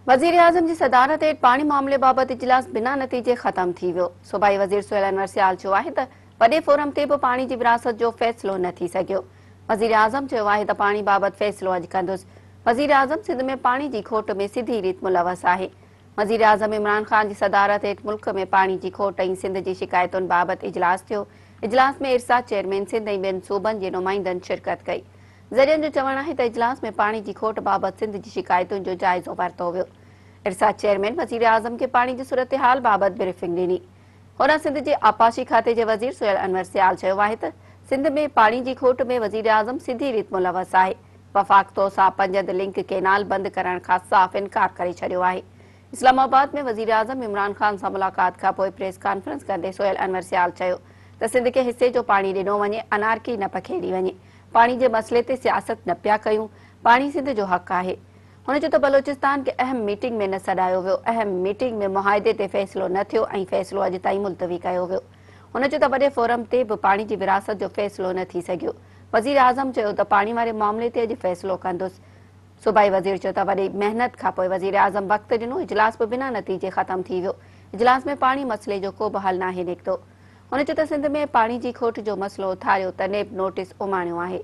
وزيراعظم جي صدارت هيٺ پاڻي معاملي بابت اجلاس بنا نتيجي ختم ٿي ويو. صوبائي وزير سهيل انور سيال چيو آهي ته وڏي فورم تي به پاڻي جي ورهاست جو فيصلو نه ٿي سگهيو. وزيراعظم چيو آهي ته پاڻي بابت فيصلو اڄ ڪندس. وزيراعظم سنڌ ۾ پاڻي جي کوٽ ۾ سڌي ريت ملوث آهي. وزيراعظم عمران خان جي صدارت هيٺ ملڪ ۾ پاڻي جي کوٽ ۽ سنڌ جي شڪايتن بابت اجلاس ٿيو. اجلاس ۾ ارسا چيئرمين سنڌ ۽ ٻين صوبن جي نمائندن شرڪت ڪئي. ذريعن جو چوڻ آهي ته اجلاس ۾ پاڻي جي کوٽ بابت سنڌ جي شڪايتن جو جائزو ورتو ويو. ارسا چيئرمين وزيراعظم کي پاڻي جي صورتحال بابت بريفنگ ڏني. هوڏانهن سنڌ جي آبپاشي کاتي جي وزير سهيل انور سيال چيو آهي ته سنڌ ۾ پاڻي جي کوٽ ۾ وزيراعظم سڌي ريت ملوث آهي. وفاق تونسا پنجند لنڪ ڪينال بند ڪرڻ کان صاف انڪار ڪري ڇڏيو آهي. اسلام آباد ۾ وزيراعظم عمران خان سان ملاقات کانپوء پريس ڪانفرنس ڪندي سهيل انور سيال چيو ته سنڌ کي حصي جو پاڻي ڏنو وڃي، انارڪي نه پکيڙي وڃي، پاڻي جي مسئلي تي سياست نه پيا ڪيون، پاڻي سنڌ جو حق آهي. هن چيو ته بلوچستان کي اهم ميٽنگ ۾ نه سڏايو ويو، اهم ميٽنگ ۾ معاهدي تي فيصلو نه ٿيو ۽ فيصلو اڄ تائين ملتوي ڪيو ويو. هن چيو ته وڏي فورم تي به پاڻي جي ورهاست جو فيصلو نه ٿي سگهيو. وزيراعظم چيو ته پاڻي واري معاملي تي اڄ فيصلو ڪندس. صوبائي وزير چيو ته وڏي محنت کانپوء وزيراعظم وقت ڏنو، اجلاس به بنا نتيجي ختم ٿي ويو، اجلاس ۾ پاڻي مسئلي جو ڪو به حل ناهي نڪتو. هن چيو ته سنڌ ۾ پاڻي جي کوٽ جو مسئلو اٿاريو ته نيب نوٽيس اماڻيو آهي.